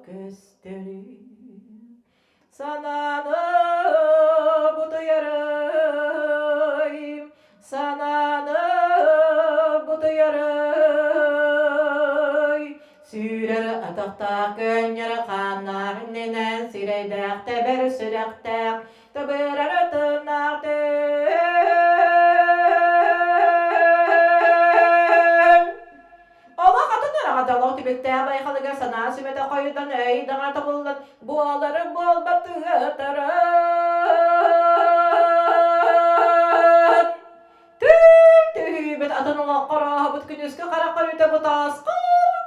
көстөрүй? Санааны бутуйарый, санааны бутуйарый. Сүүрэр атахтаах көнньөр хааннаах иннинэн сирэйдээх тэбэр сүрэхтээх тыбырар тыыннаах Олох атын араҕата олох түбүктээх байхалыгар санаа сүмэтэ хойутан өй даҕа тобуллан буолары буолбат тыатарын. Түүн түһүүбүт атын олоххо орооһобут күнүскү харах көрүүтэ бу тааскыл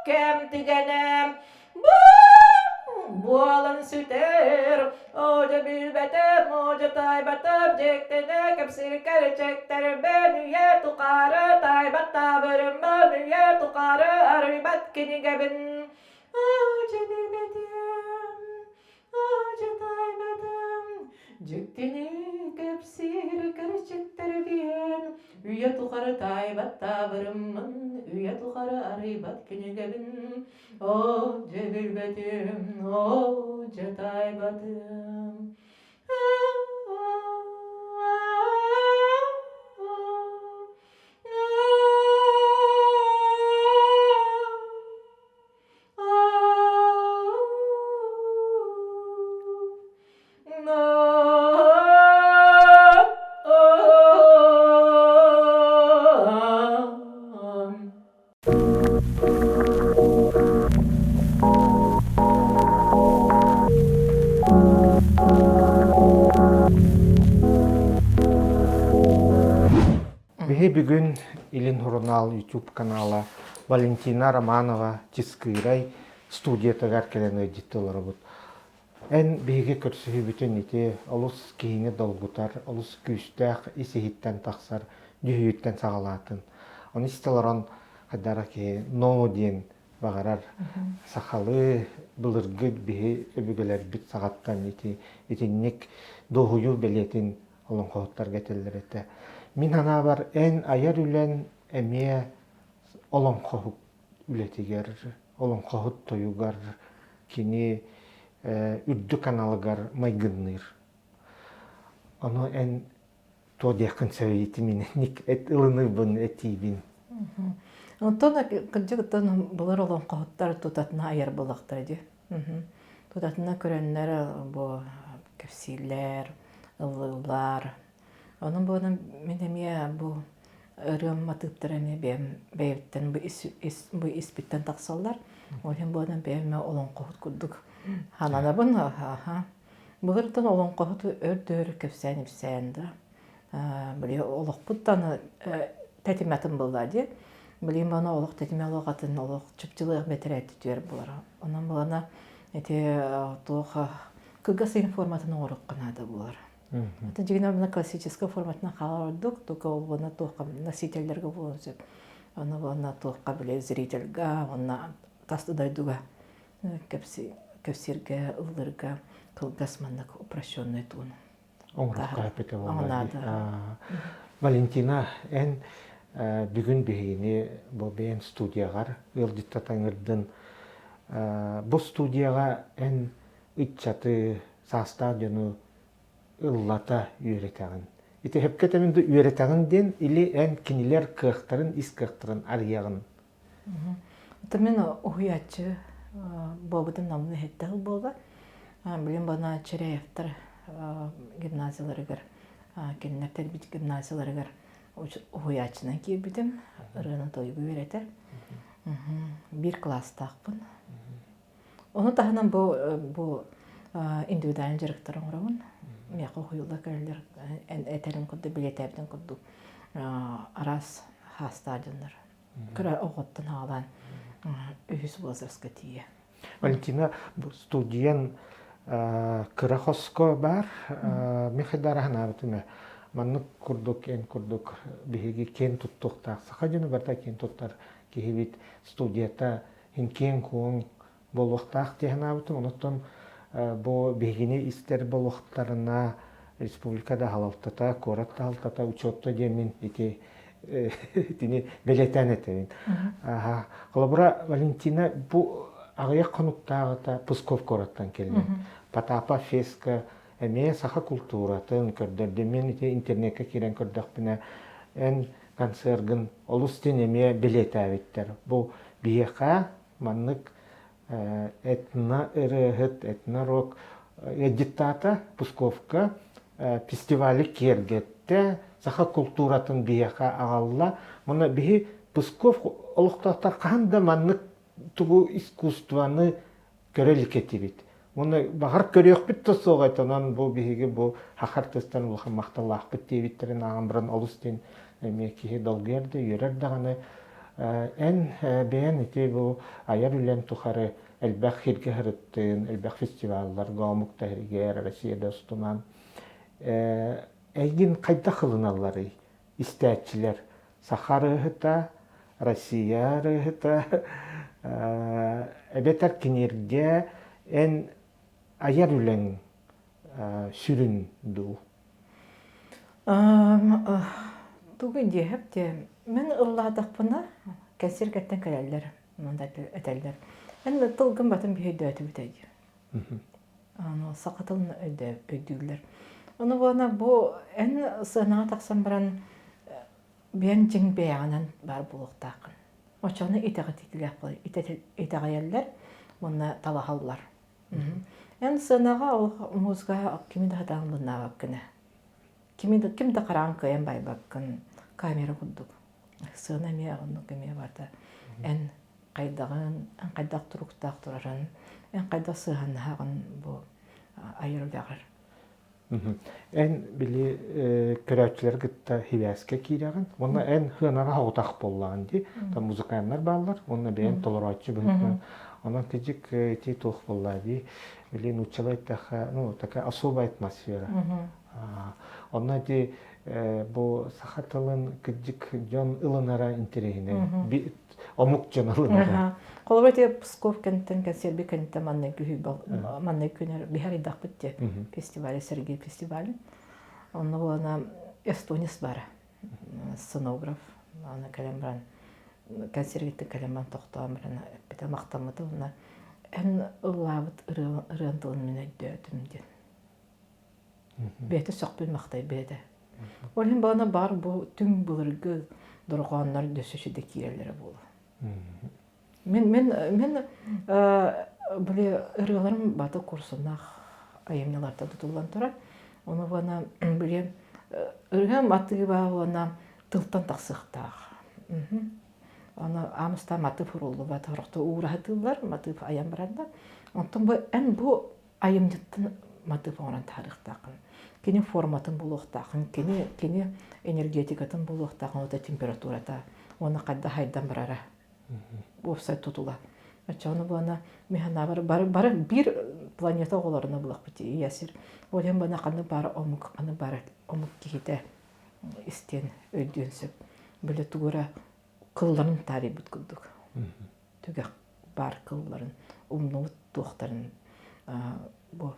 кэм түгэнэ буолан сүтэр Одьо билбэтим, одьо таайбатым, дьиктини кэпсиир кэрчиктэрбин үйэ тухары таайбат таабырыммын үйэ тухары арыйбат кинигэбин. Одьо билбэтим, одьо таайбатым, дьиктини кэпсиир кэрчиктэрбин үйэ тухары таайбат таабырыммын үйэ тухары арыйбат кинигэбин. Оо, дьэ билбэтим, оо, дьэ таайбатым. Биһи бүгүн Илин сурунаал YouTube канала Валентина Романова Чыскыырай студиятыгар кэлэн ыалдьытты олоробут. Эн биһиги көрсүһүүбүтүн ити олус киһини долгутар, олус күүстээх ис-иһиттэн тахсар дьүһүйүүттэн саҕалаатын. Ону истэ олорон хайдара киһи ноо диэн баҕарар сахалыы былыргы биһи өбүгэлэрбит саҕаттан ити итинник дуоһуйуу бэлиэтин олоҥхоһуттарга этэллэр этэ. Мин санаабар эн айар үлэн эмиэ олоҥхоһук үлэтигэр олоҥхоһут тойугар кини үрдүк аналыгар майгынныыр. Ону эн туох диэххин сөбүй итиминник ылыныыбын этиибин. Онтон кырдьык былыр олоҥхоһуттар тутатына айар буоллахтара дии. Тутатына көрөннөр бу кэпсииллэр, ыллыыллар. Онон буолан мин эмиэ бу ырыам матыыптара эмиэ бэйэм бэйэбиттэн бу ис, ис, бу испиттэн тахсаллар. Ол иһин буолан бэйэм эмиэ олоҥхоһут курдук сананабын. Аха. Былыртан олоҥхоһут өр да өр кэпсээн-ипсээн да били олохпуттан тэтимэ атын буолла дии. Билигин баны олох тэтимэ олох атын, олох чыпчылыах бэтэрээт түөр буолар. Онон буолана ити туох кылгас форматын оҥоруохха наада буолар. Это дьиҥинэн классическай форматынан хаалар ордук, только уонна туохха носителлэргэ буолуон сөп. Ону уонна туохха били зрительга, уонна тас да дойдуга кэпсииргэ, ыллыырга кылгас маннык упрощенный туун. Оҥоруохха эппитэ буолла. Валентина, эн бүгүн биһигини бу бэйэн студияҕар ыалдьыттата ыҥырдын. Бу студияҕа эн ыччаты, саастаах дьону ыллата үөрэтэҕин. Ити сөпкө этэмин да үөрэтэҕин диэн или эн кинилэр кыахтарын, ис кыахтарын арыйаҕын. Это мин уһуйааччы буолбутум намын иһиттэһил буолла. Билим бана Черяевтар гимназияларыгар, кинилэр тэрбит гимназияларыгар уһуйааччынан киирбитим. Ырыаны тойугу үөрэтэр. Биир класстаахпын. Ону таһынан бу бу индивидуальный дьарыктар оҥоробун. Миэхэ уһуйулла кэлэллэр этэрин курдук, билиэтээбитин курдук араас хаастаах дьоннор. Кыра оҕоттон аҕалаан үһүс возрастка тиийэ. Валентина, бу студиян кыра хоско баар. Мин хайдара санаабытым ээ. Маннык курдук, эн курдук биһиги киэн туттуохтаах, саха дьоно барыта киэн туттар киһибит студията киэҥ-куоҥ буолуохтаах дии санаабытым. Онон бу биһигини истэр буолуохтарына республика да халалтата, куорат да халалтата учуотта диэммин ити итини бэлиэтээн этэбин. Холобура, Валентина бу Аҕыйах хонуктааҕыта Псков куораттан кэллим. Потапа Феска эмиэ саха култууратын көрдөрдүм. Мин ити интернеккэ киирэн көрдөхпүнэ, эн концергын олус диэн эмиэ бэлиэтээбиттэр. Бу биһиэхэ маннык этно-ырыаһыт, этно-рок диктата Псковка фестивали киэргэттэ, саха култууратын биһиэхэ аҕалла. Уонна биһи Псков олохтоохтор хаһан да маннык тугу искусствоны көрө илик этибит. Уонна баҕар көрүөхпүт да суоҕа этэ, онон бу биһиги бу саха артыыстарын улахан махталлаахпыт диэбиттэрин ааҕан баран олус диэн эмиэ киһи долгуйар да үөрэр даҕаны. Эн бэйэн ити бу айар үлэҥ тухары элбэх сиргэ сырыттын, элбэх фестивалларга, омук да сиригэр, Россия да устунан эйгин хайдах ылыналларый истээччилэр? Саха ырыаһыта, Россия ырыаһыта, эбэтэр киниэргэ эн айар үлэҥ сүрүн дуу? Тугу диэһэп диэн, мин ыллаатахпына кэнсиэргэттэн кэлэллэр, этэллэр. Эн тылгын батын биһи өйдөөтүбүт диир. Аны саха тылын өйдүүллэр. Ону буона бу эн сыанаҕа тахсан баран бэйэҥ дьиҥ бэйэҕинэн баар буолуохтааххын. Оччоҕуна итэҕэтиилээх итэҕэйэллэр уонна талаһаллар. Эн сыанаҕа ол музыка кими да сатаан ылыннаабаккын ээ. Кими да, ким да хараҕын кыайан байбаккын, камера курдук. Сыана эмиэ оннук эмиэ барыта эн хайдаҕын, эн хайдах туруктаах турарын, эн хайдах сыһыаннаһаҕын бу айар үлэҕэр. Эн били көрөөччүлэри кытта сибээскэ киирэҕин уонна эн сыанаҕа соҕотох буоллаҕын дии. Там музыканнар бааллар уонна бэйэҥ толорооччу быһыытынан. Онон кыдьык ити туох буоллаа дии. Били нууччалыы эттэххэ, ну такая особая атмосфера. Онно ити бу саха тылын кырдьык дьон ылынара интэриэһинэй. Омук дьон ылынара. Холобур ити Псков кэнниттэн кэнсиэрби кэнниттэн маннай күһүй маннай күнэр биһарыйдахпыт дии фестивале Сергей фестиваль. Онно буолана эстонец бара сценограф аны кэлэн баран кэнсиэргиттэн кэлэн баран тохтоон баран эппитэ махтаммыта уонна эн ыллаабыт ырыан тылын мин өйдөөтүм диэн Бэйэтэ сөхпүн-махтайбыт этэ. Ол иһин баҕана баар бу түҥ былыргы дорҕооннор дөссө сүдэ киирэллэрэ буолуо. Мин мин мин били ырыаларым бата курсуннаах айымньылартан тутуллан турар. Ону уонна били ырыам атыыба уонна тылтан тахсыахтаах. Аны аамыстаан матыып уруллубат, орохто уураһытыыллар, матыып айан бараннар. Онтон бу эн бу айымньыттан матыып оҥорон таһаарыахтааххын. Кини форматын булуохтааххын, кини кини энергетикатын булуохтааххын, ота температурата уонна хайдах хайдан барара уопсай тутула. Оччоҕуна буона мин санаабар бары бары биир планета оҕолоруна булахпыт ийэ сир. Ол иһин бана ханнык баара омук ханнык баара омук киһитэ истиэн өйдүөн сөп. Били тугу эрэ кылларын таарыйбыт курдук. Түгэх баар кылларын, умнубут туохтарын бу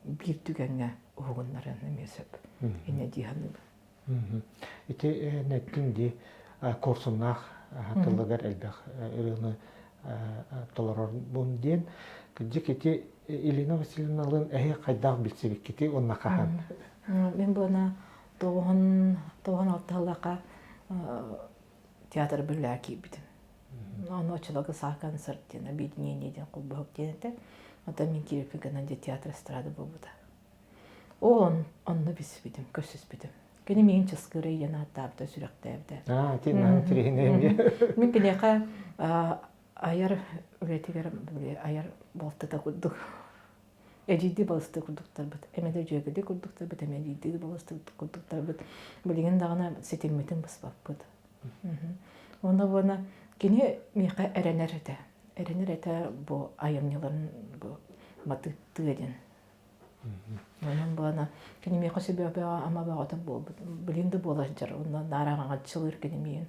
биир түгэҥҥэ уһугуннарыан эмиэ сөп. Инньэ дии саныыбын. Ити эттиҥ дии куорсуннаах тылыгар элбэх ырыаны толорорбун диэн. Кырдьык ити Елена Васильевналыын эһи хайдах билсибиккитий уонна хаһан? Мин буона 96 сыллаахха театр биллээ киирбитим. Ону оччолорго саа концерт диэн объединение диэн холбоһук диэн этэ. Оттон мин киирбиппин гынан дьэ театр эстрада буолбута. Ол онно билсибитим, көрсүспүтүм. Кини миигин Чыскыыра диэн ааттаабыта, сүрэхтээбитэ. Аа, ити наһаа интэриэһинэй Мин киниэхэ айар үлэтигэр айар балтыта курдук эдьиийдии балыстыы курдуктарбыт, эмэтэ дьүөгэлии курдуктарбыт, эмэ эдьиийдии балыстыы курдуктарбыт. Билигин даҕаны ситиммитин быспаппыт. Уонна уонна кини миэхэ эрэнэр этэ. Эрэнэр этэ бу айымньыларын бу матыыптыа диэн. Онон буолана кини миэхэ сүбэ ама бөҕөтө буолбут. Билин да буола сылдьар. Онно наара аҥаҥаччылыыр кини миигин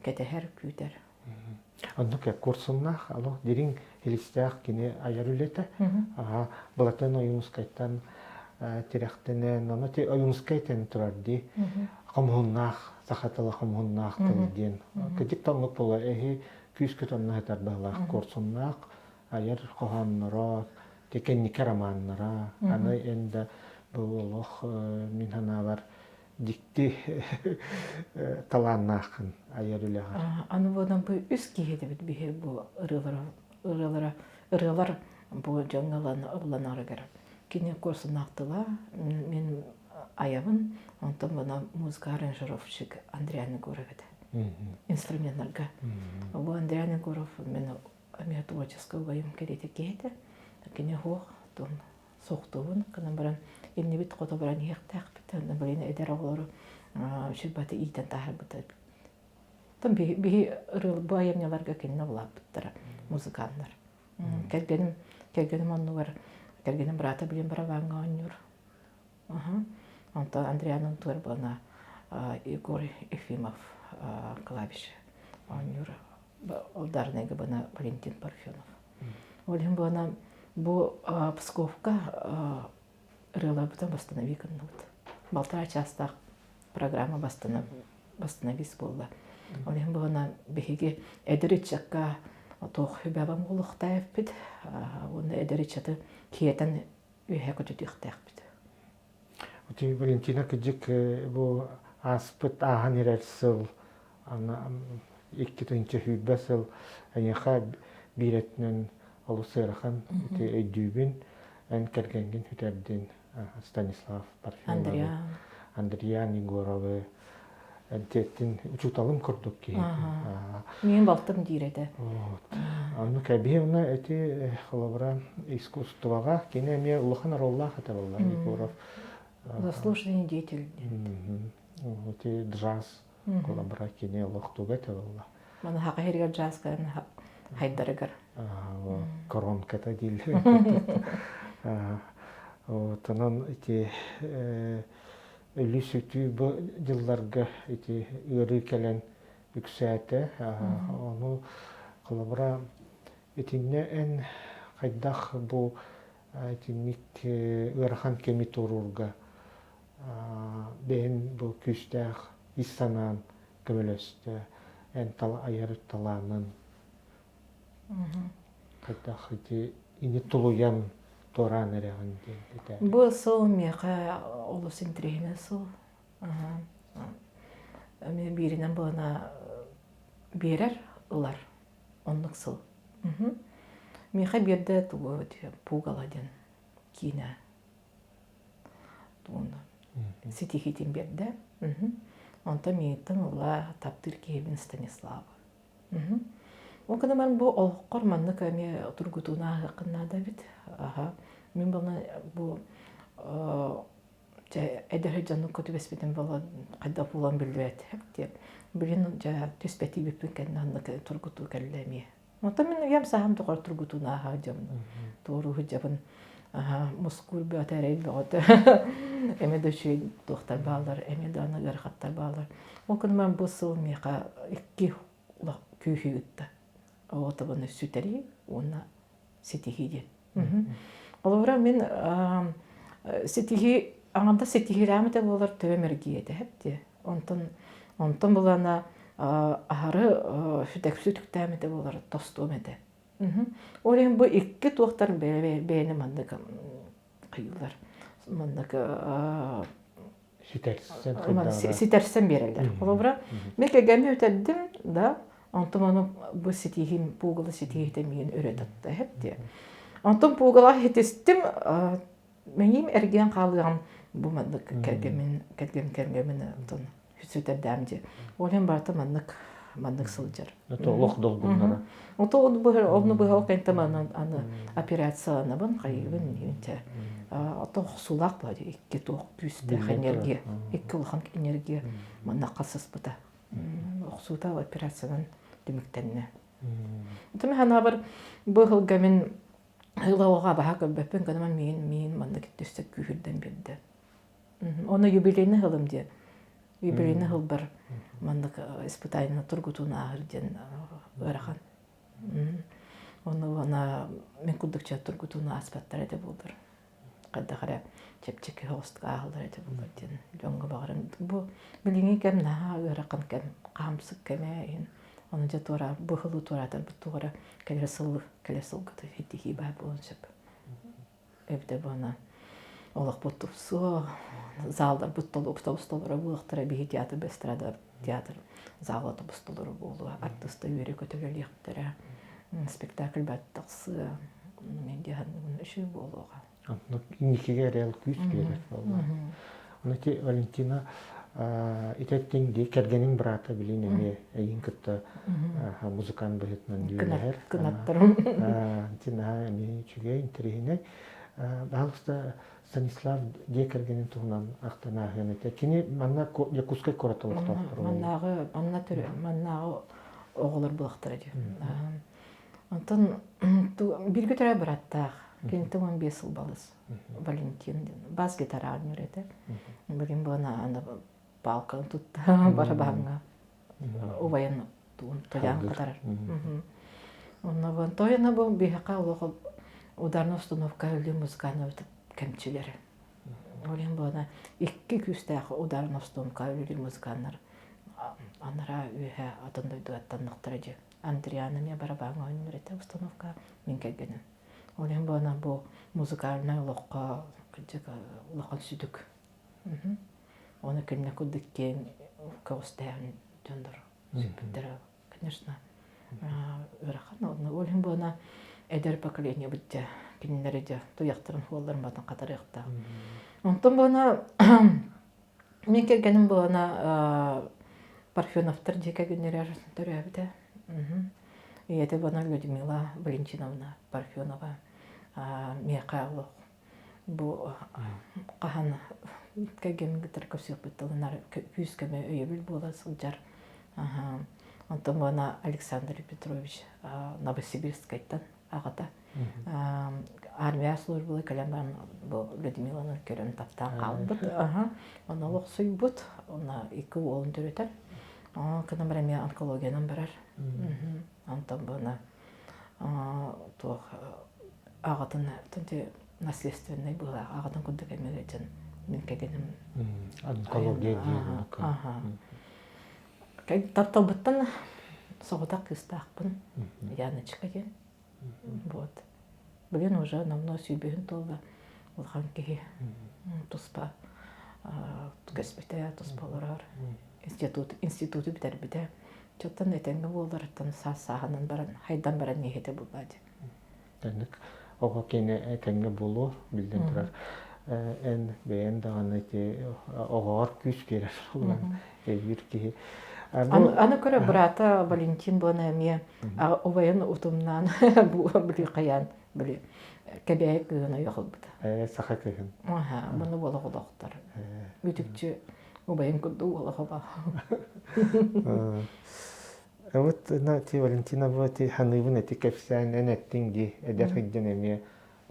кэтэһэр, күүтэр. Оннук курсуннаах, олох дириҥ илистээх кини айар үлэтэ. Былатын Ойуунускайтан тирэхтэнэн, ону Ойуунускай этэн турар дии. Хомуһуннаах, саха тыла хомуһуннаах тыл диэн. Кырдьык да оннук буолар. Эһи күүскүт онно сытар быһыылаах курсуннаах. айар хоһоонноро, кэнники романнара, аны эн да бу олох мин санаабар дьикти талааннааххын айар үлэҕэр. Аны буолан бу үс киһи этибит биһи бу ырыалара ырыалара ырыалар бу дьоҥҥо ылланарыгар. Кини курсунаах тыла, мин айабын, онтон мына музыка аранжировщик Андриан Егоров этэ. Инструменнарга. Бу Андриан Егоров мен эмиэ творческай убайым кэриэтэ киһи этэ. Кини суох, тон суохтуубун гынан баран иннибит хото баран иһиэхтээхпит. Блин, эдэр оҕолору сүрбаты иитэн таһаарбыта. Тон биһи ырыал бу айымньыларга кинини улааппыттара музыканнар. Кэргэним кэргэним оннугар кэргэним быраата билин барабааҥҥа оонньуур. Онтон Андриан онтугар буолна Егор Ефимов клавиш оонньуур ударныйга бына Валентин Парфенов. Ол иһин буона бу Псковка ырыаларбытын восстанови гынныбыт. Балтараа чаастаах программа восстановись буолла. Ол иһин буолана биһиги эдэр ыччакка туох хүбэбэм буолуохтаахпыт уонна эдэр ыччаты киэтэн үөһэ көтүтүөхтээхпит. Ити Валентина кыдьык бу ааспыт ааһан эрэр сыл 2020 сыл эйиэхэ биир өттүнэн олус ыарахан ити өйдүүбүн эн кэргэҥҥин сүтэрдин Станислав Парфеновы Андриан Егоровы энтиэттин учууталым курдук киһи. Мин балтым диир этэ. Онну кэбиһи уна эти холобура искусствоҕа кини эмиэ улахан роллаах этэ буолла Егоров. Заслуженный деятель. Ити джаз холобура кини олохтуга этэ буолла. Маны хака хэригэр джаз кэлэн хайдарыгар. Коронката дииллэр. Вот онон ити өлүү-сүтүү бу дьылларга ити ыарыы кэлэн үксээтэ. Ону холобура итиннэ эн хайдах бу итинник ыарахан кэми туоруурга бэйэн бу күүстээх ис санаан көмөлөстө, эн айар талаанын хайдах ити ини тулуйан туораан эрэҕин диэн этэ. Бу сыл миэхэ олус интэриэһинэй сыл. Эмиэ бииринэн буолана биэрэр, ылар. Оннук сыл. Миэхэ биэрдэ тугу Пугало диэн киинэ тугун ситиһиитин биэрдэ. Онтон миигиттэн ыла таптыыр киһибин Станислава. Ол гынан баран бу олоххор маннык эмиэ тургутууну ааһыаххын наада эбит. Аха. Мин буолла бу дьэ эдэр дьоннукка түбэспитим буолан хайдах буолан биллибэт диэн. Билин дьэ түспэтиибиппин кэннэ оннук тургутуу кэллэ эмиэ. Онтон мин үйэм сааһым тухары тургутууну ааһа дьабын. Туорууһу дьабын. Аха, мускуур бөҕөтө, эрэй бөҕөтө. Эмиэ да үчүгэй туохтар бааллар, эмиэ да аны ыарахаттар бааллар. Ол гынан бу сыл миэхэ икки күүһү ыытта. Оҕотобуну сүтэрии уонна ситиһии диэн. Холобура мин ситиһии аҥардас ситиһиилээҕим этэ буолар төбөм эргийиэ этэ дии. Онтон онтон булана аһары сүтүктээм этэ буолар тостуом этэ. Ол иһин бу икки туохтар бэйэни маннык хайыылар маннык ситэрсэн ситэрсэн биэрэллэр. Холобура, мен кэргэммин үтэрдим да, онтон ону бу ситиһиим пугала ситиһиитэ миигин өрө татта эһэт диye. Онтон пугала хитистим мэҥиим эргийэн хаалыаҕым бу маннык кэргэммин кэргэм кэргэммин онтон сүтэрдэм дии. Ол иһин барыта маннык маннык сылдьар. Это олох долгуннара. Ото ону быһа ону быһа ол кэнтэ манан аны операцияланабын хайыыбын диэн ото охсуулаах буолар икки туох күүстээх энергия икки улахан энергия манна хасыспыта. Охсуута операциянан түмүктэннэ. Итими ханаабар бу ыһылга мин ыһыла баһа көрбөппүн гынан миин миин маннык түссе күүһүрдэн биэрдэ. Оны юбилейный ыһылым диэн. Юбилейный ыһылбар маннык испытание тургутууну ааһар диэн ыарахан. Ону ана мен курдукча тургутууну ааспаттар этэ буолар. Хайдах эрэ чэпчэки соҕустук ааһаллар этэ буолар диэн дьоҥҥо баҕарым. Бу билиҥҥи кэм наһаа ыарахан кэм, хаамсык кэмэ иһин. Ону дьэ туора быһылы туораатарбыт туора кэлэр сыл кэлэр сылга итиһии баар буолуон сөп. Эбитэ буона олохпут тупсуо, залларбыт тобус толоро буолуохтара, биһи театр эстрада театр зала тобус толору буолуо, артыста үөрэ-көтө үлэлиэхтэрэ, спектакль бат тахсыа, мен диэханныгын үчүгэй буолуоҕа. Инникигэ эрэл күүс биэрэр буолла. Ону ити Валентина итеттиҥ дии кэргэниҥ быраата билин эмиэ эйин кытта музыкант быһыытынан дүүлэһэр. Кынаттарым. Ити наһаа эмиэ үчүгэй, интэриэһинэй. Баһылыста Станислав дьиэ кэргэнин туһунан ахтан ааһыан этэ. Кини манна Якутскай куорат олохтоохторо. Маннааҕы манна төрө маннааҕы оҕолор буолахтара дии. Онтон бииргэ төрөө бырааттаах. Киниттэн 15 сыл балыс. Валентин диэн. Бас гитара оонньуур этэ. Билигин буона аны палканы тутта барабааҥҥа убайын туун тойоон кытарар. Онно бу тойоно бу биһиэхэ олох ударная установка өлүү музыкальный кэмчилэр. Ол иһин буона икки күүстээх ударная установка өлүү музыканнар анараа үөһэ атын дойдуга аттаннахтара дии. Андриан эмиэ барабааҥҥа оонньуур этэ установка мин кэргэним. Ол иһин буолан бу музыкальнай олоххо кырдьык улахан сүтүк. Оны кинини курдук киэҥ көҕүстээһин дьоннор сүппүттэрэ, конечно, ыарахан. Ол иһин буолан эдэр поколение дьэ кинилэри дьэ туйахтарын хуолларын батын хатарыахтаах. Онтон буолан Мин кэргэним буолана Парфеновтар дьиэ кэргэннэригэр төрөөбүтэ. Ийэтэ буолана Людмила Валентиновна Парфенова миэхэ олох бу хаһан кэргэммин кытары көрсүөхпүт тылынар күүс-көмө өйөбүл буола сылдьар. Онтон буолана Александр Петрович Новосибирскайтан аҕата армия службалыы кэлэн баран бу Людмиланы көрөн таптаан хаалбыт. Онно олохсуйбут. Онно икки уолун төрөтөр. Кына бар эмиэ онкологиянан барар. Онтон буона туох аҕатын наследственный быһыылаах аҕатын курдук эмиэ дьон мин кэргэним онкология диир Тапталбыттан соҕотох кыыстаахпын Яночка диэн. Вот. Билигин уже номнуо сүүрбэһин туолла улахан киһи туспа көспүтэ, туспа олорор. Институт, институту бүтэрбитэ. Чоттон этэҥҥэ буоларыттан саас сааһынан баран, хайдан баран иһитэ булла дии. Тэнник оҕо киэнэ этэҥҥэ буолуо, биллэн турар. Эн бэйэн даҕаны ити оҕоҕор күүс биэрэр улахан өйүүр киһи. Аны көрө быраата Валентин буона эмиэ убайын утумнаан били хайаан били кэбээйи кыыһын ойох ылбыта. Саха кыыһын. Аха, муну буола олохтор. Үтүкчү убайын курдук уола хоба. Вот на ти Валентина бу ти ханыыбын эти кэпсээн эн эттиҥ дии эдэр сылдьан эмиэ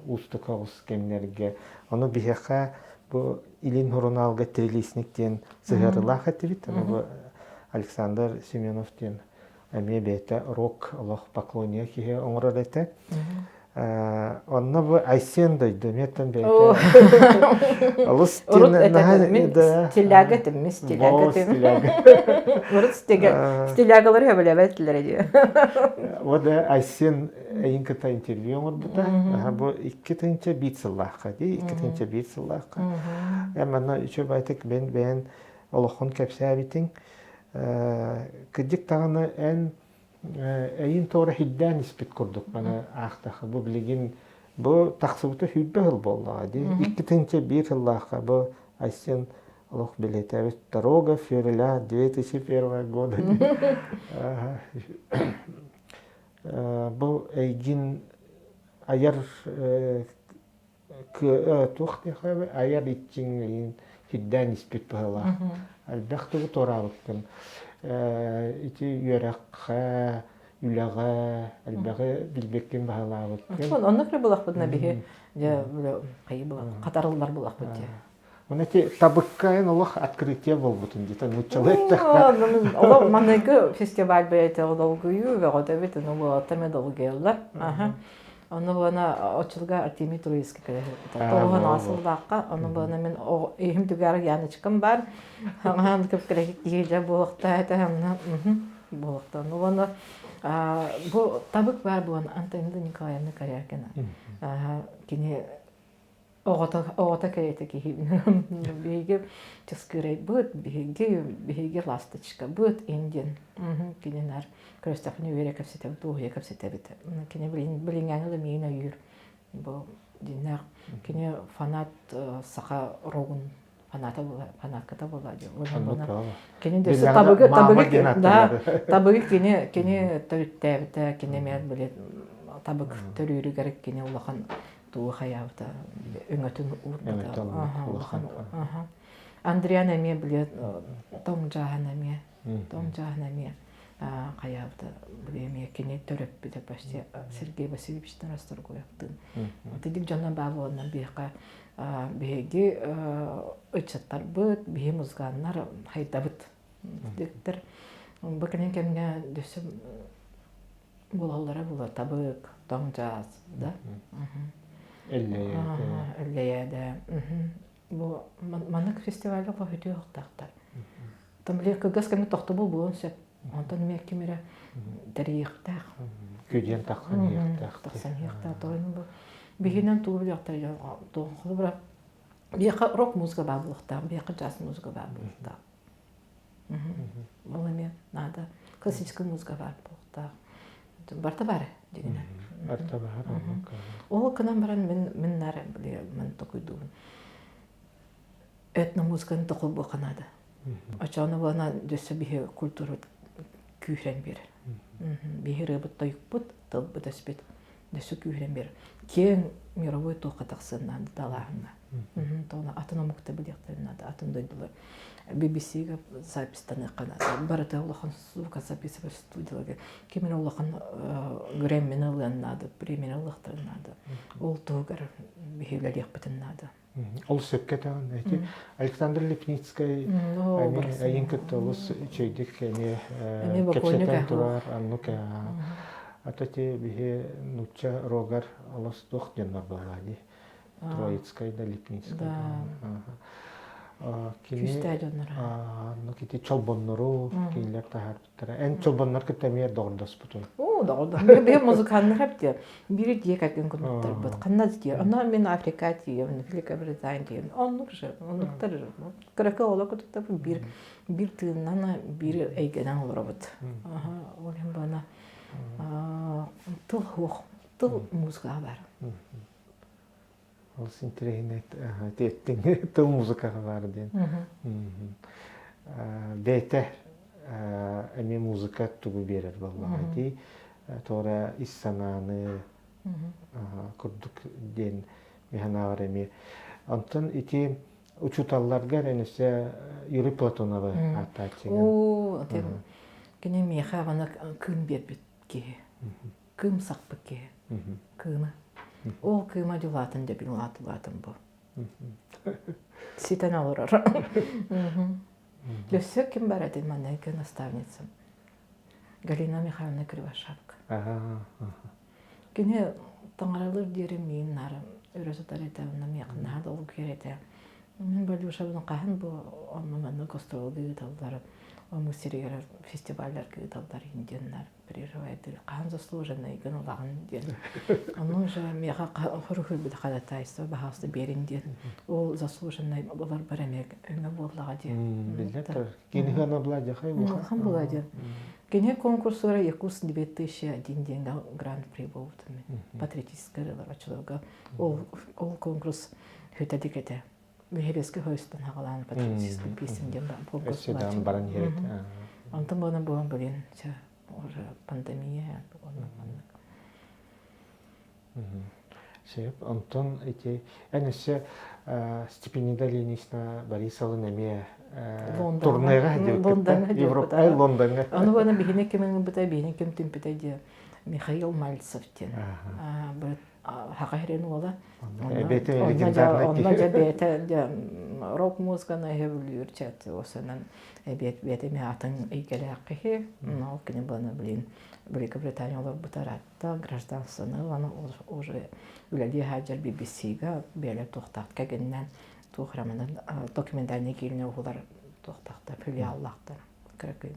уустук оҕус кэмнэргэ. Ону биһиэхэ бу Илин сурунаалга Трилистник диэн сыһыарыылаах этибит. Ону бу Александр Семенов диэн эмиэ бэйэтэ рок олох поклоннига киһи оҥорор этэ. Онно бу Айсен дойду эмиэттэн бэйэтэ олус Урут этэ стиляга этим, ми стиляга этим. Урут стилягалары хөбүлэбэт этилэр дии. Вот Айсен эйин кытта интервью оҥорбута. Бу 2001 сыллаахха дии, 2001 сыллаахха. Эм манна үчүгэй байтык бэйэн бэйэн олоххун кэпсээбитиҥ. Кырдьык даҕаны эн эйин туора хирдээн испит курдук маны аахтаха бу билигин бу тахсыбыта 20 сыл буоллаҕа дии 2001 сыллаахха бу Айсен олох билиэтээбит дорога февраля 2001 года бу эйгин айар туох диэхэ айар иччиҥ сирдээн испит быһыылаах. Элбэх тугу туораабыккын. Ити үөрэххэ, үлэҕэ элбэҕи билбиккин баһылаабыккын. Оннук эрэ булахпытына биһи дьэ хайы хатарыллар булахпыт дьэ. Оны ити табыкка олох открытие буолбутун диэтэ нууччалыы эттэххэ. Олох маныгы фестиваль бэйэтэ долгуйуу бөҕөтөбүт, ону буолаттар ме долгуйаллар. Ону буона оччолорго Артемий Троицкий кэлэһиппитэ. Тоҕуһун сыллаахха, ону буона мин иһим түгэр Яночкам бар. Хаҥаан көп кэлэһит киһи дьэ буолуохтаа этэ. буолуохтан. Уонна бу табык баар буолан Антонина Николаевна Корякина. Кини оҕото оҕото кэриэтэ киһи. Биһиги чыскыырайбыт, биһиги биһиги ласточкабыт индиан. Кини наар көрүстэхпинэ үөрэ кэпсэтэбит, дуоһуйа кэпсэтэбит. Кини билиҥҥээҥи да миигин өйүүр. Бу дьиннээх кини фанат саха рогун фаната була фанатката була кини дөссө табыгы табыгы да табыгы кини кини төрүттээбитэ кини эмиэ били табык төрүүрүгэр кини улахан тугу хайаабыта өҥөтүн уурбута улахан Андриан эмиэ били тоҥ дьааһын эмиэ Тоҥ чааһын эмиэ хайаабыта били эмиэ кини төрөппүтэ почти Сергей Васильевичтан Расторгуевтыын. Итинник дьонно баа буоланнар биһиэхэ биһиги ыччаттарбыт, биһи музыканнар хайдабыт. Диктер бу кэлин кэмҥэ дөссө буолаллара була табык, тоҥ чаас, да? Эллэйээдэ. Бу маннык фестивальга хоһүтүө охтаахтар. Там били кылгас кэмҥэ тохтобул буолуон сөп. Онтон эмиэ ким эрэ тэрийиэхтээх. Күдьэн тахсан иһиэхтээх. Тахсан иһиэхтээх. Тоҕо бу биһинэн тугу билиэхтэр холобура биһиэхэ рок музыка баар буолуохтаах, биһиэхэ джаз музыка баар буолуохтаах. Ол эмиэ наада. Классическая музыка баар буолуохтаах. Барыта баар дигинэ. Барыта баар. Ол гынан баран мин мин наар били мин токуйдуубун. Этномузыканы тохолбуохха наада. Очону буолан дөссө биһи культурабыт күүһүрэн биэрэр. Биһи ырыабыт тойукпут, тылбыт өспүт дөссө күүһүрэн биэрэр. Киэҥ мировой туохха тахсыан наада далааһынна. Тоҕо атын омукта билиэхтэрин наада, атын дойдулар. BBC-га запистаныахха наада. Барыта улахан звукозаписывать студияларга ким эрэ улахан Грэммини ылыан наада, премияны ылыахтарын наада. Ол туһугар биһи үлэлиэхпитин наада. Ол сөпкө этэҕин. Ити Александр Липницкай эмиэ эйин кытта олус үчүгэйдик эмиэ кэпсэтэн турар. Оннук ата ити биһи нуучча рогар олус туох дьоннор буолла дии. Троицкай да Липницкай да. Кини Күүстээх дьоннор. Ну ити чолбоннору кинилэр таһаарбыттара. Эн чолбоннор кытта эмиэ доҕордоспутун. Оо, доҕордоһон. Биһи музыканнар эбит Биир дьиэ кэргэн курдуктарбыт. Ханна тиийэ? Онно мин Африка тиийэбин, Великобритания тиийэбин. Оннук же, оннуктар же. Кыракый оҕолор курдуктарбыт биир биир тыынынан, биир эйгэнэн олоробут. Ол иһин бана тыл суох, тыл музыкаҕа баар. Олус интэриэһинэй тиэттиҥ тыл музыкаҕа баар диэн. Бэйэтэ эмиэ музыка тугу биэрэр буоллаҕа дии. Туора ис санааны курдук диэн мин эмиэ. Онтон ити учууталларга эрэн өссө Юрий Платоновы ааттааччыгын. Оо, кини миэхэ аны кыым биэрбит киһи. Кыым сахпыт киһи. Кыыма. Ол кыыма дьулаатын дьэ улаатылаатым бу. Ситэн олорор. Өссө ким бар этин маннайгы наставницам? Галина Михайловна Кривошапка. Кини таҥаралыыр диэри миин наар өрө сытар этэ, онно миэхэ наһаа долгуйар этэ. Мин Валюшабын хаһан бу онно манна гастролга ыыталлар, омук сиригэр фестивалларга ыыталлар индианнар переживает хаһан заслуженныйгын ылаҕын диэн. Ону уже миэхэ хоруһуйбут ходатайство баһаалыста биэрин диэн. Ол заслуженный буларбар эмиэ өҥө буоллаҕа диэн. Биллэр турар. Кини хана була дьахай Улахан була диэн. Кини конкурсугар Якутск 2001 диэн гран-при буолбутум. Патриотическай ырыалар оччолорго ол ол конкурс хүтэдик этэ. Биһирэскэ хойустан хагалаан патриотический песен диэн конкурс Өссө баран иһэрит. Онтон буолан буолан блин уже пандемия оннук маннык. Сөп. Онтон ити эн өссө Степанида Ильинична Борисовна эмиэ турнега Лондоҥҥа Европа Лондоҥҥа. Ону буона биһини ким ыҥырбыта, биһини ким түмпүтэ диye Михаил Мальцев диэн. Хаха сирин уола. Онно дьэ бэйэтэ дьэ рок музыканы сөбүлүүр чат осынан эбиэт бэйэтэ эмиэ атын эйгэлээх киһи. Ол кини буолан блин Великобритания олорбута ыраатта гражданствоны ылан уже үлэлии сылдьар BBC-га бэйэлэр туохтаах кэгиннэн туох эрэ манан документальный киинэ уһулар туохтаахтар филиаллаахтар кыракый.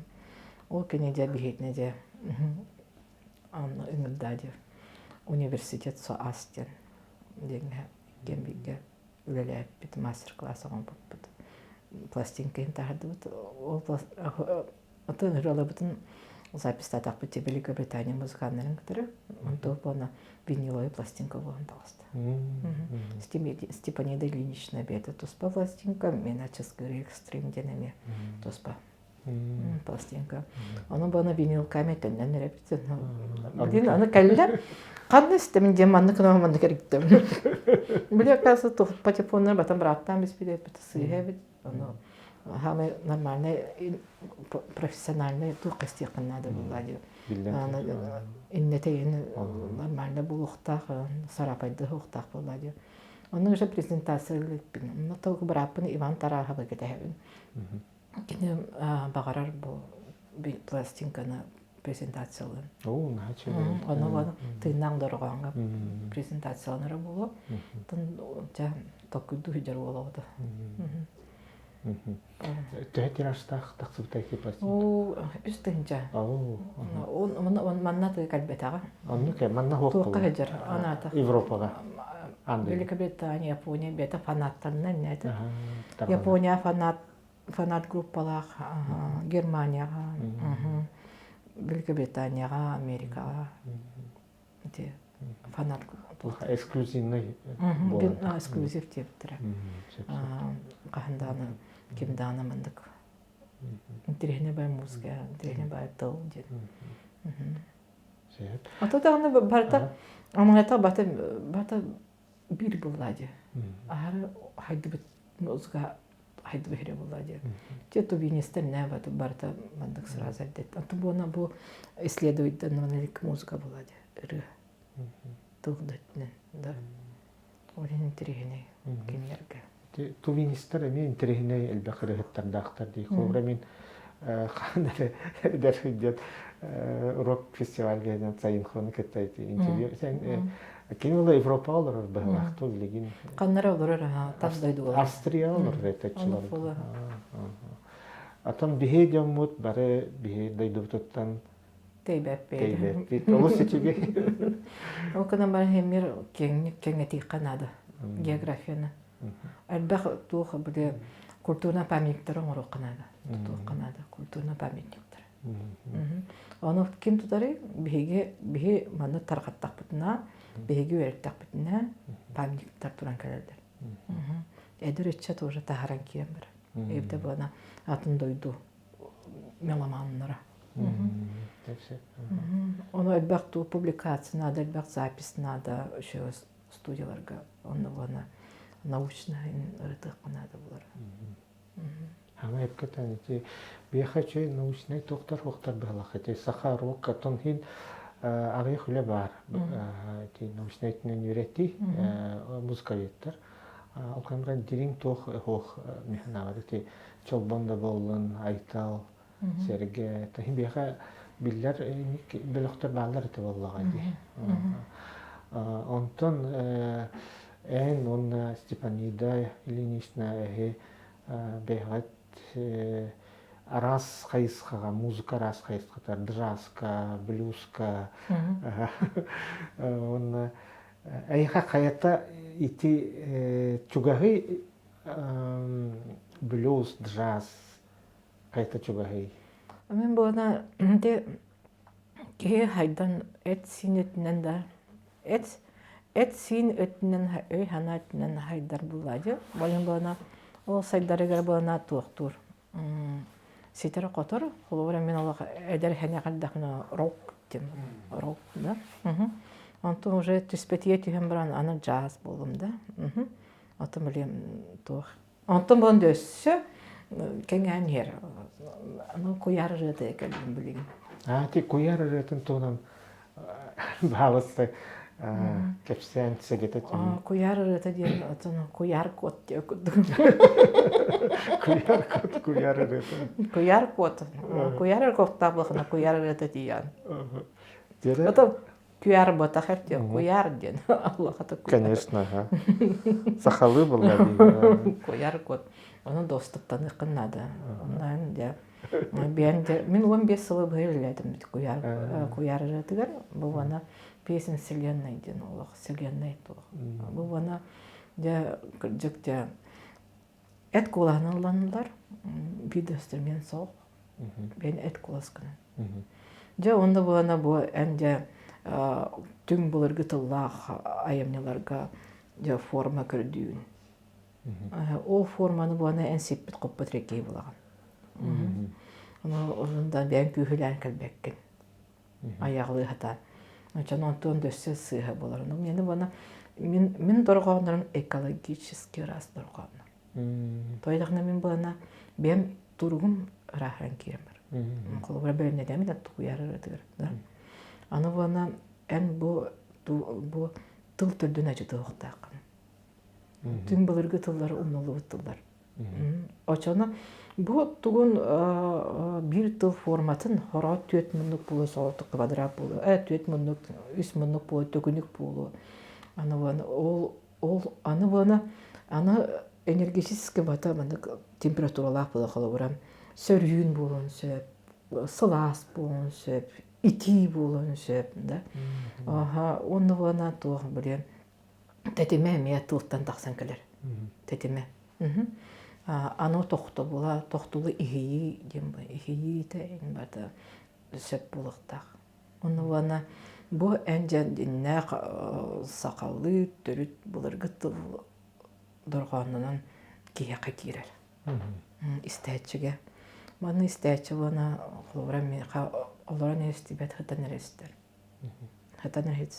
Ол кини дьэ биһиэтинэ дьэ онно ыҥырдаа дьэ университет СОАС диэн диэҥҥэ иккиэн бииргэ үлэлээппит, мастер-класс оҥорбуппут. Пластинка иһин таһардыбыт. Ол Атын ырыаларбытын записьтаатахпыт Великобритания музыканнарын кытары. Онтон буолна виниловый пластинка буолан таҕыста. Степанида Ильинична бэйэтэ туспа пластинка, мен ачыскыыр экстрим диэн эмиэ туспа пластинка. Ону буолна винилками төннөн эрэбит. Билин аны кэллэ. Ханна истэмин диэн маннык гына маннык эргиттим. Били оказывается патефоннар батан бырааттаан биспит эппит сыыһа эбит. Ону самый нормальный профессиональный туох истиэххин наада буолла дии. Иннэтейин нормально буолуохтаах, сарапайдыһыахтаах буолла дии. Онно уже презентация илиппин. Онно толку бырааппын Иван Тараахабы кэтэһэбин. Кини баҕарар бу пластинканы презентациялыын. Оо, наһаа үчүгэй. Ону тыыннаах дорҕооҥҥо презентацияланара буолуо. Тын дьэ толкуйдуу сылдьар уол оҕото. Төһө тиражтаах тахсыбытай пластинка? Оо, 3 тыһыынча. Оо. Манна тыы кэлбэтэҕэ. Оннук э, манна хуох Туохха сылдьар, анаата. Европаҕа. Великобритания, Япония бэйэтэ фанаттарынан иннэтэ. Япония фанат фанат группалаах Германияҕа, Великобританияҕа, Америкаҕа ити фанат Эксклюзивный Эксклюзив диэбиттэрэ. Хаһан даҕаны ким даҕаны маннык интэриэһинэй бай музыка, интэриэһинэй бай тыл диэн. Ото даҕаны барыта аманата бата бата биир буолла дии. Аһары хайдыбыт музыка хайдыбыт иһирэ буолла дии. Те тувинистер не барыта маннык сразу эрдэт. Антон буона бу исследуйдан музыка буолла дии. Ырыа. Тыл да өттүнэн да. Ол иһин интэриэһинэй кинилэргэ. Тувинистар эмиэ интэриэһинэй элбэх ырыаһыттардаахтар дии. Холобура мин хаан эрэ эдэр сылдьан рок фестивальга диэн Сайынхону кытта интервью кини ол Европаҕа олорор быһыылаах ту билигин Ханнара олорор тас дойдуга Австрия олорор этаччылар Атон биһи дьоммут бары биһи дойдубутуттан Тэйбэппит. Тэйбэппит. Олус үчүгэй. Ол гынан баран эмиэ киэҥник кэҥэтиэххэ наада географияны. Элбэх туох били культурный памятниктары оҥоруохха наада. Тутуохха наада культурный памятниктары. Ону ким тутарый? Биһиги биһи манны тарҕаттахпытына, биһиги үөрэттэхпитинэ памятниктар туран кэлэллэр. Эдэр ыччат уже таһаран киирэн барар. Эбитэ буолана атын дойду меломаннара. Ону элбэх туу публикация надо, элбэх запись надо еще студияларга. Онно буолана научный ырытыахха надо булар. Ама эпкетен ити биэхэ чүй научный туохтар хуохтар быһалах ити саха рок тон хин аҕыйах үлэ баар ити научный өттүнэн үөрэтии музыковедтар ол кэмрэн дириҥ туох хуох механавар ити Чолбон да буоллун, Айтал, Сэргэ, таһин биэхэ биллэр бөлөхтөр бааллар этэ буоллаҕа дии. Онтон эн уонна Степанида Ильинична эһи бэйэҕит араас хайысхаҕа, музыка араас хайысхата, джазка, блюзка уонна эйиэхэ хайата ити чугаһый блюз, джаз хайта чугаһый? Мин буона ити киһи хайдан эт-сиин өттүнэн да эт эт-сиин өттүнэн өй-санаа өттүнэн хайдар булла дьэ. Болин буона ол сайдарыгар буона туохтуур ситэр-хотор. Холобура мин олох эдэр хэнэҕэрдэхпинэ рок диэн рок да. Онтон уже түспэтийэ түһэн баран аны джаз буоллум да. Оттон блин туох. Онтон буон өссө кэҥээн иһэр. Аны куйаар ырыата кэллим билигин. Аа, ти куйаар ырыатын туһунан баалыста кэпсээн сэгэтэ түһүү. Куйаар ырыата диэн отон куйаар кот диэ курдук. Куйаар кот, куйаар ырыата. Куйаар кот. Куйаар коттаах буолхана куйаар ырыата тиийэн. Ото QR буотах эртиэ куйаар диэн Аллахата куйаар. Конечно, ага. Сахалыы буолла дии. Куйаар код. Ону доступтаныаххын наада. Оннан дьэ. Бэйэм дьэ мин 15 сылы быһа үлэлээтим куйаар куйаар ырыатыгар. Бу уонна песен вселенной диэн олох вселенной туох. Бу уонна дьэ кырдьык дьэ эт куолаһынан ылланыллар биир да инструмент суох. Бэйэн эт куоласкынан. Дьэ онно буолана бу эн дьэ түҥ былыргы тыллаах айымньыларга дьэ форма көрдүүн. Ол форманы буолана эн сиппит-хоппут эрэ киһи булаҕын. Ону онон бэйэҥ күүһүлээн кэлбэккин. Айаҕалыы сатаан. Очон онтуон да өссө сыыһа буолар. Ну, мені буона мин мин дорҕооннорум экологически ыраас дорҕооннор. Тойдохна мин буолана бэйэм туругум ырааһыран киирэн бар. Холобура бэлэмнэтэми да тукуйар ырытыгар. Аны буона эн бу бу тыл төрдүн ачытыахтааххын. Түҥ былыргы тыллар умнуллубут тыллар. Очоно бу тугун биир тыл форматын хоро түөрт муннук буолуо соҕотох квадрат буолуо, түөрт муннук, үс муннук буолуо, төкүнүк буолуо. Аны буона ол ол аны буона аны энергетически бата маннык температуралаах буола холобура сөрүүн буолуон сөп, сылаас буолуон сөп, итии буолуон сөп да. Аха, уонна буона туох билиэн тэтимэ эмиэ тылтан тахсан кэлэр. Тэтимэ. Аны тохтобула, тохтулу иһийии диэн иһийиитэ барыта сөп буолуохтаах. Ону уонна бу эн дьэ дьиннээх сахалыы төрүт былыргы тыл дорҕоонунан киһиэхэ киирэр. Истээччигэ. Манна истээччи уонна холобура миэхэ олорон истибэт сытан эрэ истэр. Хатан эрэ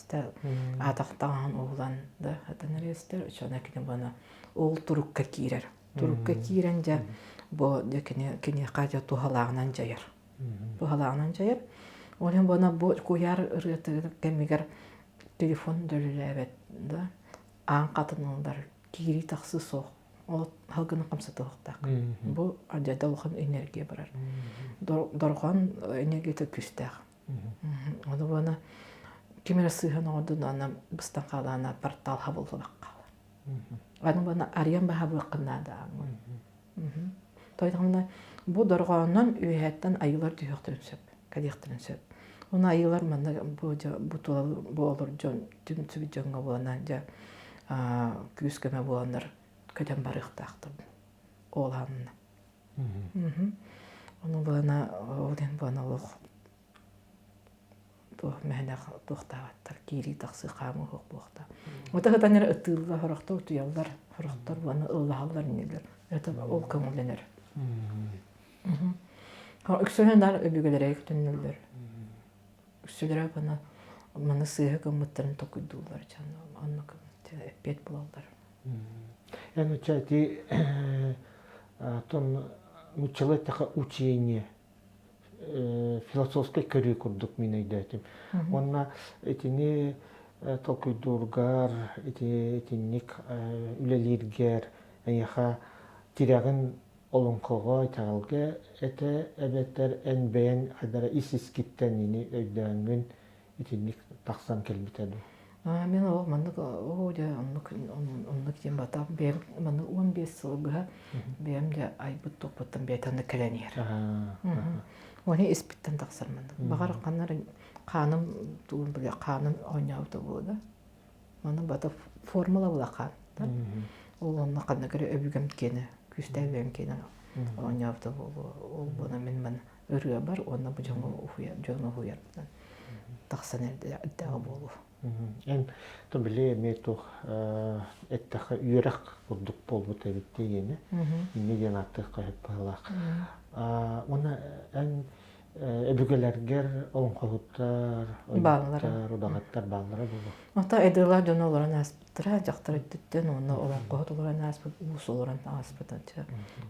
атахтаан уһулан да хатан эрэ учуона кини буона ол турукка киирэр. Турукка киирэн дьэ бу дьэ кини киниэхэ дьэ туһалааҕынан дьайар. Туһалааҕынан дьайар. Ол иһин буона бу куйаар ырыатын кэмигэр телефон да үлэлээбэт да аан хатыныллар киирии тахсыы суох. Ол халгыны хамсатыахтаах. Бу дьэ улахан энергия барар. Дорҕоон энергията күүстээх. Ону буона ким эрэ сыыһан оҥордун аны быстан хаалаана портал хабыллыбак хаалар. Аны буона арыйан баһабыаххын наада ааҥҥын. Тойтоҕуна бу дорҕооннон үөһээттэн айыылар түһүөхтэрин сөп, кэлиэхтэрин сөп. Ону айыылар манна бу бу бу олор дьон түмсүбүт дьоҥҥо буолана дьэ күүс көмө буоланнар көтөн барыахтаахтар ол аанна. Ону буолана ол диэн буолана олох туох мэһэнэх туохтаабаттар киирии тахсыы хаамыы суох буолуохтаах. Ота сытан эрэ ытыыллар, сорохтор утуйаллар, сорохтор уонна ыллаһаллар иннилэр. Это ол көҥүллэнэр. Үксүлэрин наар өбүгэлэрэ төннөллөр. Үксүлэрэ маны маны сыыһа гыммыттарын толкуйдууллар дьон оннук эппиэт булаллар. Эн уча ити тон нууччалыы эттэххэ учение философскай көрүү курдук мин өйдөөтүм. Уонна итини толкуйдуургар, ити итинник үлэлииргэр эйиэхэ тирэҕин олоҥхоҕо, итэҕэлгэ этэ эбэтэр эн бэйэҥ хайдара ис-искиттэн ини өйдөөҥҥүн итинник тахсан кэлбитэ дуу? Мин ол маннык оо дьэ оннук оннук диэн бата бэйэм маннык 15 сыл быһа бэйэм дьэ айбыт туппуттан бэйэтэ оннук кэлэн иһэр. Оны испиттэн тахсар маннык. Баҕар ханна хааным тугун билэ хааным оонньообута буолуо да. Маны бата формула була хаан. Ол онно ханна көрө өбүгэм киэнэ, күүстээх өбүгэм киэнэ оонньообута буолуо. Ол буона мин маны ырыабар уонна бу дьоҥҥо уһуйар, дьону уһуйарбынан тахсан эрдэҕэ буолуо. Эн то били эмиэ туох эттэххэ үөрэх курдук буолбут эбит диэни инньэ диэн ааттыахха сөп быһыылаах. Уонна эн өбүгэлэргэр олоҥхоһуттар, ойууттар, удаҕаттар бааллара буолуо. Ото эдыылаах дьоно олорон ааспыттара, дьахтар өттүттэн уонна олоҥхоһут олорон ааспыт, уус олорон ааспыт.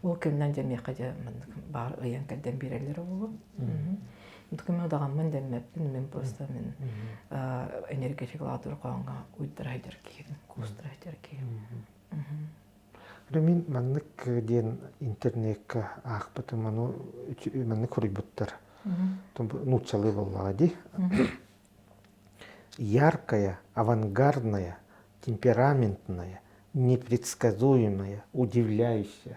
Ол кэмнэн дьэ миэхэ дьэ маннык баар ыйан кэрдэн биэрэллэрэ буолуо. Мин удаҕаммын дэммэппин, мин просто мин энергетик дорҕооҥҥо уйдара сылдьар киһибин, куустара сылдьар киһим. Мин маннык диэн интернекка аахпытым, ону маннык суруйбуттар. Нууччалыы буоллаҕа дии. Яркая, авангардная, темпераментная, непредсказуемая, удивляющая.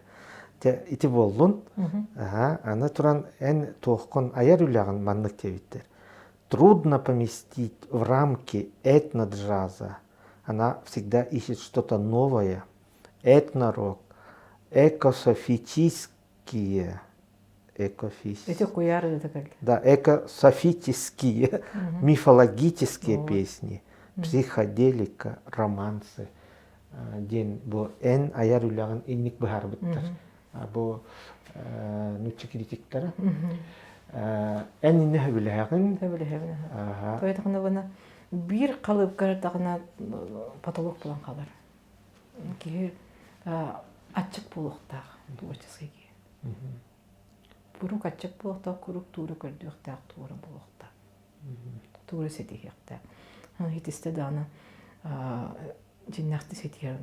Те ити буоллун. Аха, аны туран эн туоххун айар үлэҕин маннык диэбиттэр. Трудно поместить в рамки этно-джаза. Она всегда ищет что-то новое. Этно-рок, экософические, экофис... Эти куяр это как? Да, экософические, мифологические песни, психоделика, романсы диэн бу эн айар үлэҕин инник быһаарбыттар. Бу нуучча критиктара. Эн инне сөбүлэһэҕин. Сөбүлэһэбин. Поэтому буна биир халыпка даҕына потолок булан хаалар. Киһи аччык буолуохтаах творческий киһи. Куруук аччык буолуохтаах, куруук туура көрдүөхтээх, туора буолуохтаах. Туора ситиһиэхтээх. Итистэ даҕаны дьиннэхти ситиһэр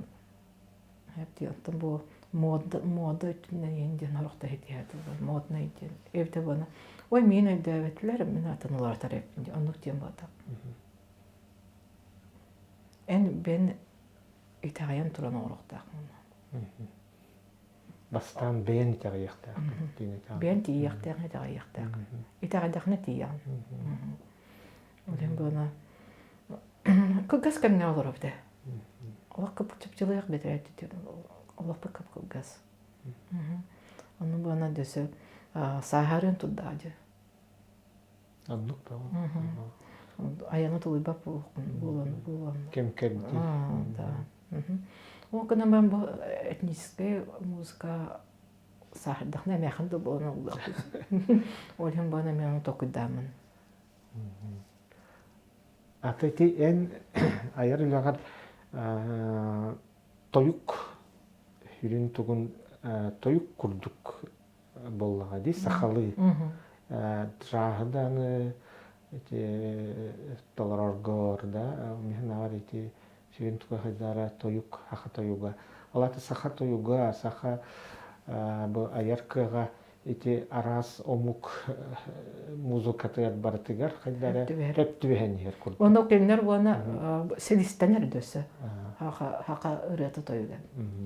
Оттон бу муода, муода өттүнэн иһин диэн сорохто ситиһэр моднай диэн. Эбэтэр буона ой миин өйдөөбөтүлэр, мин атын уларытар эбиппин диэн оннук диэн буолбатах. Эн бэн итэҕэйэн туран оҥоруохтааххын. Бастаан бэйэн итэҕэйиэхтээххин. Бэйэн тиийиэхтээх, итэҕэйиэхтээх. Итэҕэйдэххинэ тиийэҕин. Ол буона кылгас кэмҥэ олоробут ээ. Олох чыпчылыах бэтэрээт олохпут кып-кылгас. Ону буона дөсө сааһарыан турдаҕа дьэ. Оннук да. Айаны тулуйбат буолан буолан. Кэм кэрдии. Да. Ол гынан баран бу этническэй музыка сааһырдахна эмээхин да буолан оллоох. Ол иһин буолан эмиэ ону толкуйдааммын. Ата ити эн айар үлэҕэр тойук сүрүн тугун тойук курдук буоллаҕа дии сахалыы трааһыданы ити толороргор да миһинавар ити сүрүн туга хайдара тойук саха тойуга ол аты саха тойуга саха бу айар кыаҕа ити араас омук музыкатыгар барытыгар хайдара төп түбэһэн иһэр курдук. Онно кинилэр уонна силистэнэр дөссө хаха хака ырыата тойуга.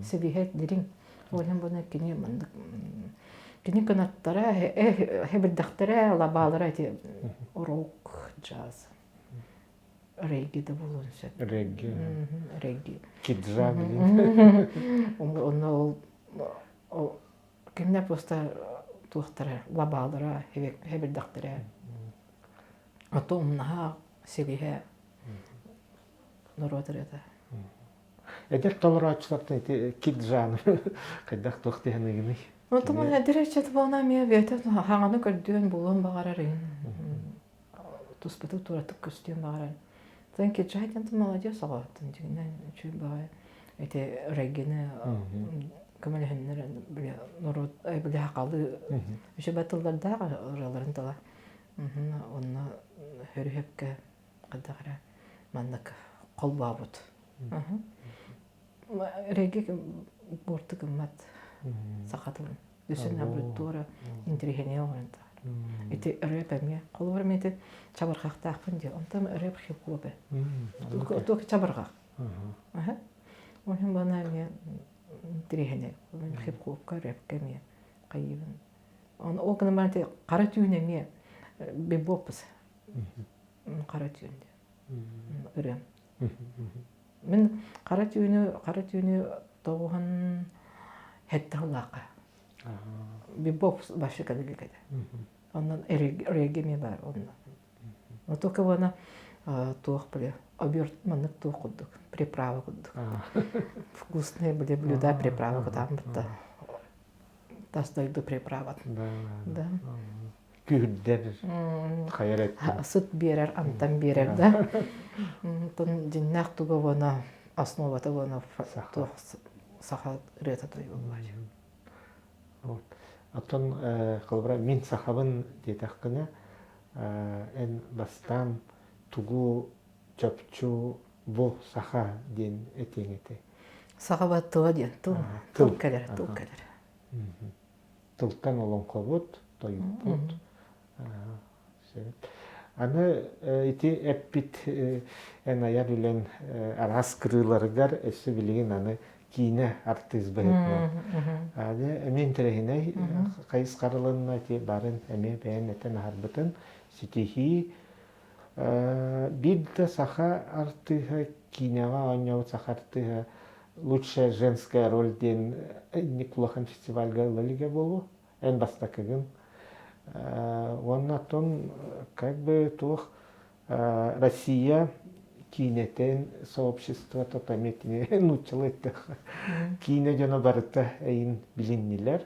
Силиһэ дириҥ. Ол буна кини маннык кини кынаттара хэбирдэхтэрэ лабаалара ити рок джаз регги да буолуон сөп. Регги. Регги. Киджа билин. Онно ол Кинилэр просто туохтара, лабаалара, хэбирдэхтэрэ. Ото умнаһа, силиһэ норуот ырыата. Эдэр толорооччулартан ити киджаны хайдах туох диэхиныгыный? Онтон эдэр ыччат буолан эмиэ бэйэтэ хаҥаны көрдүөн булуон баҕарар туспутук туратык көстүөн баҕарар. Тэн киджа диэн молодец оҕо дьиҥинэн үчүгэй баҕайы ити реггини көмөлөһөннөр били норуот били хахалыы үчүгэй тыллардаах ырыаларын тыла онно хөрүһөпкө хайдах эрэ маннык холбообут регги буорту гыммат саха тылын Үсүн абруттуура интириэһинэй оҥорон таһар. Ити рэп эмиэ. Холобур мен ити чабырҕахтаахпын дии. Онтон рэп хип-хоп Туох чабырҕах. Ол иһин бана эмиэ интириэһинэй. Хип-хопка, рэпкэ эмиэ хайыыбын. Ол гынан баран ити хара түүн эмиэ бибоппус. Хара түүн ырыам. Мин хара түүнү хара түүнү тоҕуһун хэттэ сыллаахха. Бибоп вообще кэлилик этэ. Онон регги эмиэ баар онно. Но только вона туох бile оберт маннык туох курдук приправа курдук. Вкусные были блюда приправа кутаан бутта. Тас дойду приправа. Да. Күүрдэр хайар эттин. Сыт биэрэр, амтан биэрэр да. Онтон дьиннээх туга уона основата уона туох саха ырыата тойуллар. Вот. Оттон холобура мин сахабын диэтэххинэ эн бастаан тугу чопчу бу саха диэн этиэҥ этэй? Саха тыла диэн тыл тыл кэлэр тыл кэлэр. Тылтан олоҥхобут, тойукпут. Аны ити эппит эн айар үлэн араас кырыыларыгар өссө билигин аны киинэ артыыс быһыытынан. Аны эмиэ интэриэһинэй хайысхарылынна ити барын эмиэ бэйэн этэн аһарбытын ситиһии. Биир да саха артыыһа киинэҕэ оонньообут саха артыыһа лучшая женская роль диэн инник улахан фестивальга ыла илигэ буолуо. Эн бастакыгын. Уонна оттон как бы туох Россия киинэтин сообществота памятни нууччалыы эттэххэ киинэ дьоно барыта эйин билиннилэр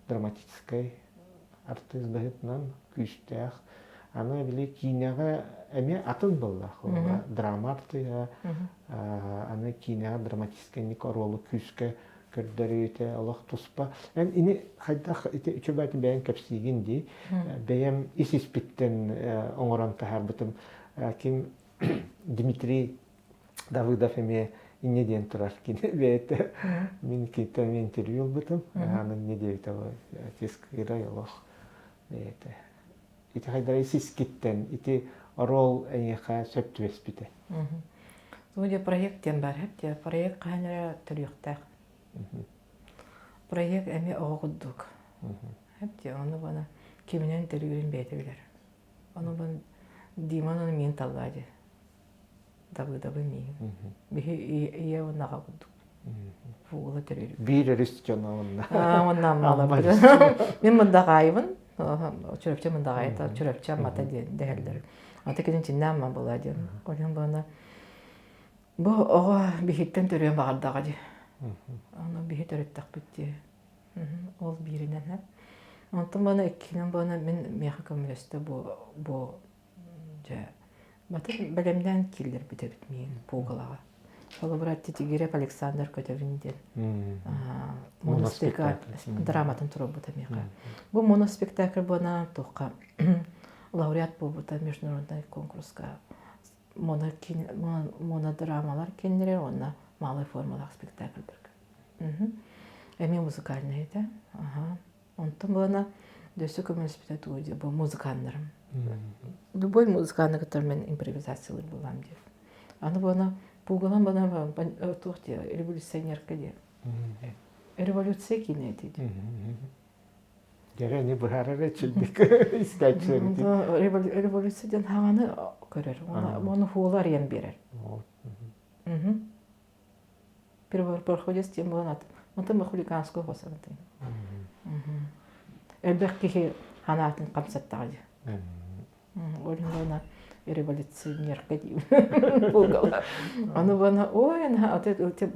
драматическай артыыс быһыытынан күүстээх аны били киинэҕэ эмиэ атын буоллаах драма артыыһа аны киинэҕэ драматическай оруолу күүскэ көрдөрүүтэ олох туспа. Эн ини хайдах ити үчүгэйтин бэйэҥ кэпсиигин дии. Бэйэм ис испиттэн оҥорон таһаарбытым. Ким Дмитрий Давыдов эмиэ инньэ диэн турар кини бэйэтэ мин киниттэн эмиэ интервью ылбытым. Аны инньэ диэбитэ отец кыырай олох бэйэтэ. Ити хайдара ис искиттэн ити оруол эйиэхэ сөп түбэспитэ. Студия проект диэн баар диэ. Проект хаһан эрэ төрүөхтээх. Проект эмиэ оҕо курдук. Дии ону бана киминэн төрүүрүн бэйэтэ билэр. Ону бан Диман ону миин таллаа дии. Давыдабы миин. Биһи ийэ уонна аҕа курдук. Уола төрүүр. Биир өрүс дьоно уонна. Уонна аммалар. Мин мындаҕаайыбын. Чурапчы мындаҕаайыта Чурапчы аммата диэн дэһэллэр. Ата кини чиннэ амма буолаа диэн. Олен буона бу оҕо биһиттэн төрүөн баҕардаҕа дии. Ону биһи төрүттэхпит дии. Ол бииринэн. Онтон буона иккинэн буона мин миэхэ көмөлөстө бу бу Дьэ, батын бэлэмнээн киллэрбит эбит миигин Пугалаҕа. Холобура, Титигирев Александр Көтөбүн диэн моноспектакль драматын туруорбута миэхэ. Бу моноспектакль буона туохха лауреат буолбута международный конкурска монодрамалар кинилэр уонна малой формалаах спектакльдарга. Эмиэ музыкальный этэ. Онтон буолана дөссө көмөлөспүтэ тугу диye бу музыканнарым. Любой музыканы кытары мен импровизациялыыр буолам диye. Аны буона пугалан бана туох диye революционерка диye. Революция киинэ ити диye. Дьэрэ не быһаарар эчилдик истээччилэрити. Революция диэн хаҥаны көрөр. Оны хуола арыйан биэрэр. Первопроходец диэн буолан ат. Онтон хулиганскую хосанатын. Элбэх киһи ханаатын хамсаттаҕа дии. Ол иһин революционерка диибин буолла. Аны бана ой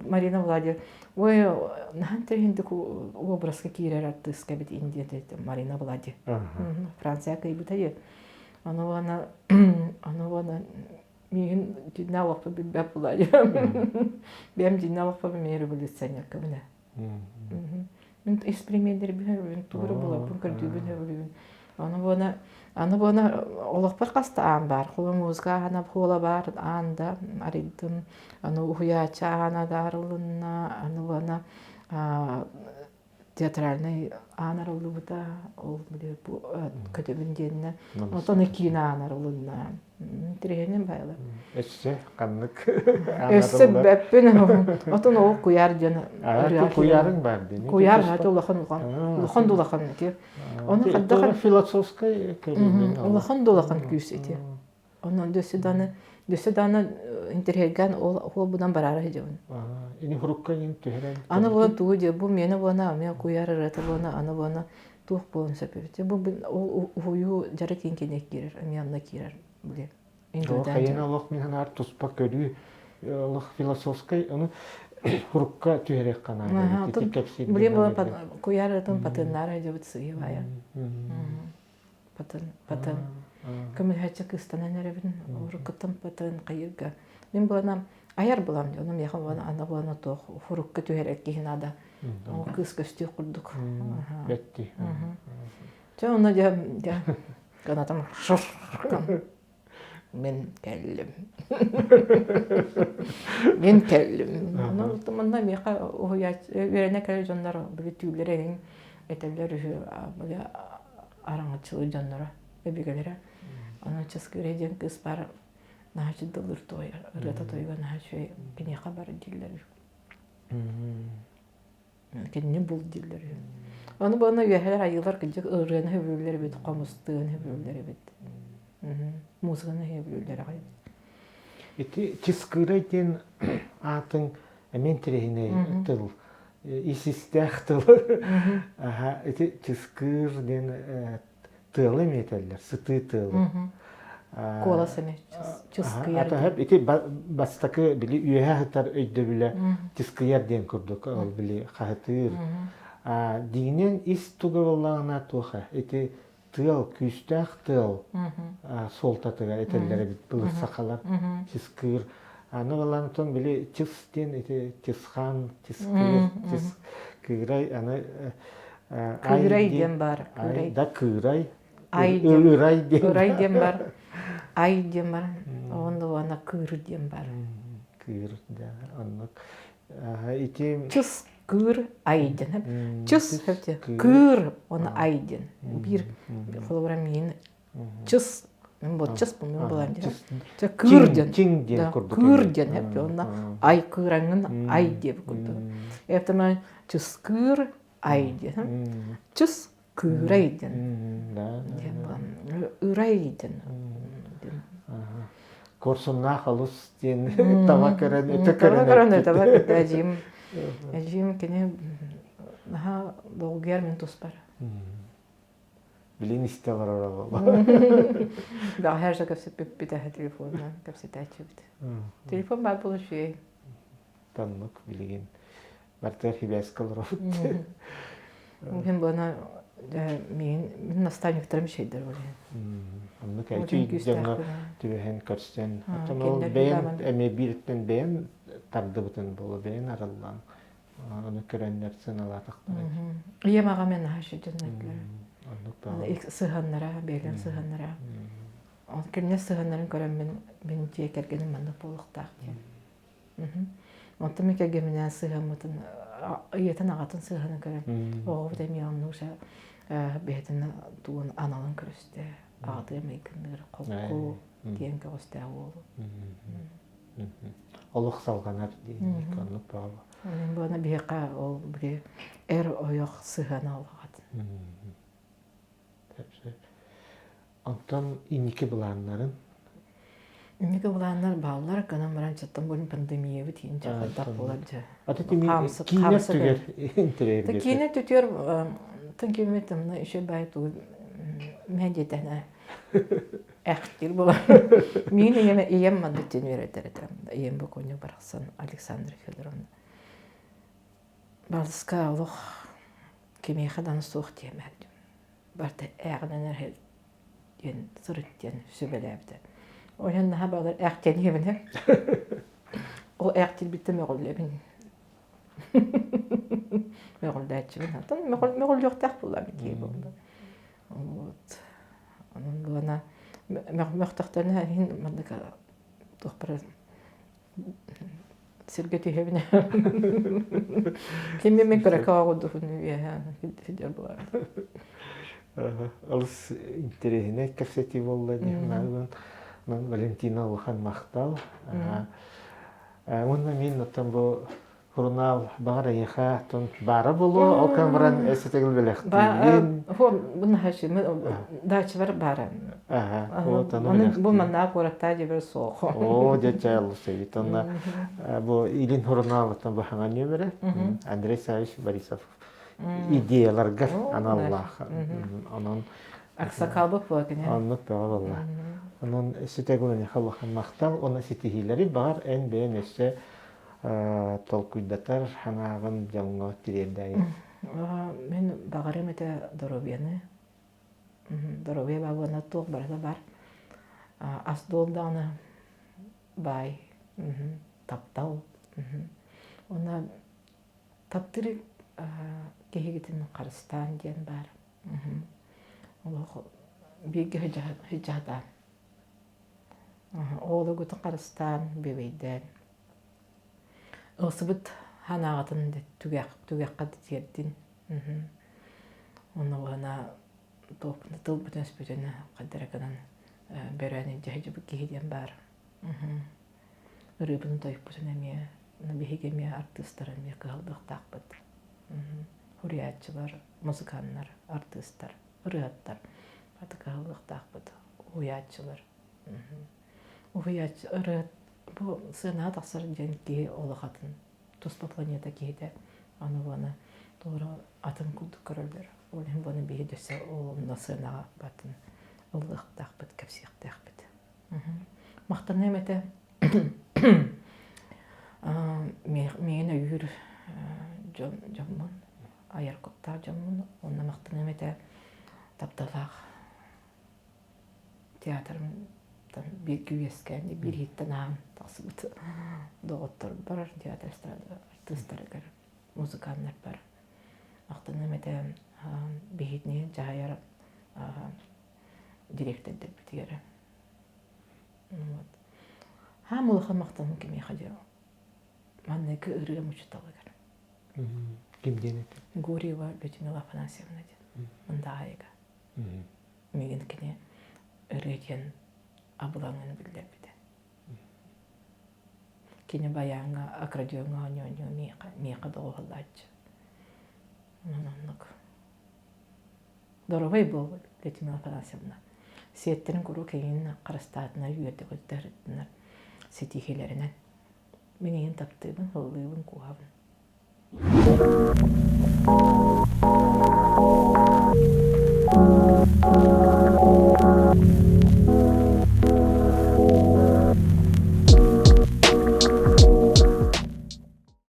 Марина Владимир ой наһан тэрһиндик образка киирэр артыыска эбит Индия Марина Влади. Франция кыйбыта дии. Аны бана аны бана Миигин дьиҥнээх олохпун билбэт буолаайы. Бэйэм дьиҥнээх олохпун эмиэ революционеркабын ээ. Мин экспериментэрбин сөбүлүүбүн, тугу эрэ буларбын, көрдүүбүн сөбүлүүбүн. Аны буона, аны буона олохпор хаста аан баар. Холобур музыка аана хуола баар, аан да арыйдым. Аны уһуйааччы аана да арылынна. Аны буона театральнай аан арыллыбыта, ол били бу көтөбүн диэннэ. Онтон киин аан арылынна. Тириһинин байла. Өссө ханнык Өссө бэппин отон ол куйаар диэн куйаарыҥ бар дии. Куйаар хаты улахан улахан улахан дулахан ити. Ону хайдах философскай улахан дулахан күүс ити. Онон дөссө дааны дөссө дааны интэриэһиргээн ол ол будан бараара сылдьабын. Ини хурукка иин түһэрэн. Аны буолан тугу диэ бу миэнэ буона эмиэ куйаар ырыата буона аны буона туох буолуон сөп эбит. Бу ол уһуйуу дьарык иин кинигэ киирэр эмиэ онно киирэр били. Хайын олох мин санаар туспа көрүү олох философскай ону хурукка түһэриэххэ наада ити кэпсиир. Билин буолан куйаар ырыатын патыннаара сылдьабыт сыыйа Патын, патын. Көмүһэччи кыыстанан эрэбин, уруккуттан патын хайырга. Мин буолан айар булам дьонум миэхэ буолан ана буолан туох фурукка түһэрэр киһи наада. Ол кыыс көстүү курдук. Бэтти. Чэ онно дьэ дьэ канатым Мин кэллим. Мин кэллим. Ону манна миэхэ уһуйааччы үөрэнэ кэлэр дьоннор били түүллэр эҥин этэллэр үһү били араҥаччылыыр дьонноро өбүгэлэрэ. Онон Чыскыырай диэн кыыс баар наһаа үчүгэй туойар, ырыата тойуга наһаа үчүгэй киниэхэ бар дииллэр үһү. Кинини бул дииллэр үһү. Ону буолна үөһэлэр айыылар кырдьык ырыаны сөбүлүүллэр эбит, хомустыын сөбүлүүллэр эбит. Музыканы сөбүлүүллэр аҕай эбит. Ити Чыскыырай диэн аатыҥ эмиэ интэриэһинэй тыл, ис-истээх тыл. Аха, ити чыскыыр диэн тыалы эмиэ этэллэр, сытыы тыалы. Куолас эмиэ чыскыйар. Ата ити бастакы били үөһэ сытар өйдөбүлэ чыскыйар диэн курдук ол били хаһытыыр. Дьиҥинэн ис туга буоллаҕына туоха ити тыал күүстээх тыал суолтатыгар этэллэр эбит былыр сахалар чыскыыр. Аны балаантан били чыс диэн ити чысхаан чыскыыр чыс кыырай аны Кыырай диэн баар. Кыырай. Да кыырай. Ай диэн. Ырай диэн. Ырай диэн бар. Ай диэн бар. Онно уонна кыыр диэн бар. Кыыр да оннук. Ити Чыс кыыр ай диэн. Чыс кыыр уонна ай диэн. Биир холобура миин чыс мин бу чыс бу мин булан диэн. Чэ кыыр диэн. Чиҥ диэн курдук. Кыыр диэн эпти онно ай кыыраҥын ай диэбит курдук. Эптэмэ чыскыыр ай диэн. Чыс кыырай диэн. Ырай диэн. Куорсуннаах олус диэн таба көрөн өтө көрөн. Таба көрөн таба көрдө эдьиим. Эдьиим кини наһаа долгуйар мин туспар. Билин истэ олорор буолла. Бэҕэһээ же кэпсэппиппит эһэ телефонунан кэпсэтээччибит. Телефон баар буола үчүгэй. Таннык билигин барытыгар хибээскэ олоробут. Мин буона миин мин наставниктарым үчүгэйдэр буолуо. Оннук эти дьоҥҥо түбэһэн көрсөн, оттон ол бэйэм эмиэ биириттэн бэйэм тардыбытын буолуо, бэйэн арыллан ону көрөннөр сыаналаатахтара. Ийэм аҕам мен наһаа үчүгэй дьон этилэр. Сыһыаннара, бэйэлэрин сыһыаннара. Ол кинилэр сыһыаннарын көрөн мин мин дьиэ кэргэним маннык буолуохтаах диэн. Онтон мин кэргэминээн сыһыаммытын ийэтин аҕатын сыһыанын көрөн оҕобут эмиэ оннук бэйэтин тугун аналын көрүстэ. Аҕатыгар майгынныыр холку киэҥ көҕүстээх уолу. Олох салҕанар диэн оннук бөҕө. Буона биһиэхэ ол били эр ойох сыһыана олоҕот. Онтон инники былааннарын? Инники былааннар бааллар, гынан баран чаттан бу пандемиябыт иин хайдах буолар дьэ. Аты киинэ түгэр интэриэһиргиэтэ. Киинэ түтүөр тын киммит мына еще бай тугу мэ диэтэнэ эхтир буолар. Миин ийэм ийэм маннык диэн үөрэтэр этэ. Ийэм бу коню барахсан Александра Федоровна. Балыска олох кимиэхэ даҕаны суох диэмэ барыта ээҕинэн эрэ диэн сырыт диэн сүбэлээбитэ. Ол иһин наһаа баҕалар ээхтиэн иһэбин Ол ээхтиирбиттэн мөҕүллэбин. Мөҕүллээччибин. Оттон мөҕүллүөхтээх буоллаҕым киһи буолла. Вот. Онон буолана мөхтөхтөрүнэ иһин маннык туохпар сиргэ түһэбин. Ким мен кырака оҕудуһун үөһэ сидер буолар. Олус интэриэһинэй кэпсэтии буолла диэн Валентина улахан махтал. Уонна мин оттон бу Сурунаал баҕар эйиэхэ тон баара буолуо, ол кэн баран эсэтигил бэлэхтиибин. Дачабар баара. Аны бу манна куораттаа дьэбэр суох. Оо, дьэ чэ аллусэбит. Онно бу Илин сурунаалыттан бу хаҥа нүөмэрэ Андрей Савич Борисов идеяларгар аналлаах. Онон Аксакалбыт буола кини. Оннук бөҕө буолла. Онон сүтэгин эйиэхэ улахан махтал уонна ситиһиилэри баҕар эн бэйэн өссө толкуйдатар санааҕын дьоҥҥо тириэрдээйин? Мин баҕарыам этэ доруобуйаны. Доруобуйа баар буолла туох барыта бар. Ас дуол даҕаны баай, таптал. Уонна таптыыр киһигитин харыстаан диэн баар. Олох бииргэ сылдьаһатаан. Оҕолоргутун харыстаан, бүөбэйдээн ылсыбыт санааҕытын түгэх түгэххэ тиэрдин. Онно уонна туохпун тылбытын-өспүтүн хайдах эрэ гынан Бөрөөн илдьэ сылдьыбыт киһи диэн баар. Ырыабытын тойукпутун эмиэ биһиги эмиэ артыыстар эмиэ кыһаллыахтаахпыт. Суруйааччылар, музыканнар, артыыстар, ырыаһыттар аты кыһаллыахтаахпыт. Уһуйааччылар. Уһуйааччы ырыа бу сыанаҕа тахсар диэн киһи олох атын туспа планета киһитэ аны уонна туора атын курдук көрөллөр. Ол иһин буону биһи дөссө ол онно сыанаҕа батын ыллыахтаахпыт, кэпсиэхтээхпит. Махтаныам этэ миигин өйүүр дьон дьоммун, айар куттаах дьоммун уонна махтаныам этэ тапталаах театрымтан бииргэ үөскээн биир иһиттэн ааһан тахсыбыт доҕотторбор, театр эстрада артыыстарыгар, музыканнарбар махтаныам этэ биһигини дьаһайар дириэктэрдэрбитигэр. Вот. Хаам улахан махтаным кимиэхэ диэн манныгы ырыам учууталыгар. Ким диэн этэ? Гурьева Людмила Афанасьевна диэн. Мындаайыга. Миигин кини ырыа диэн абылаҥын биллэрбитэ. Кини байааҥҥа, аккордеоҥҥа оонньуу-оонньуу миэхэ, миэхэ доҕуһуллааччы. Онон оннук. Доруобай буол, Людмила Афанасьевна. Сиэттэрин куруук эйигин харыстаатынар, үөрдэ-көтүтэ ситиһиилэринэн. Мин эйигин таптыыбын, ыллыыбын, кууһабын.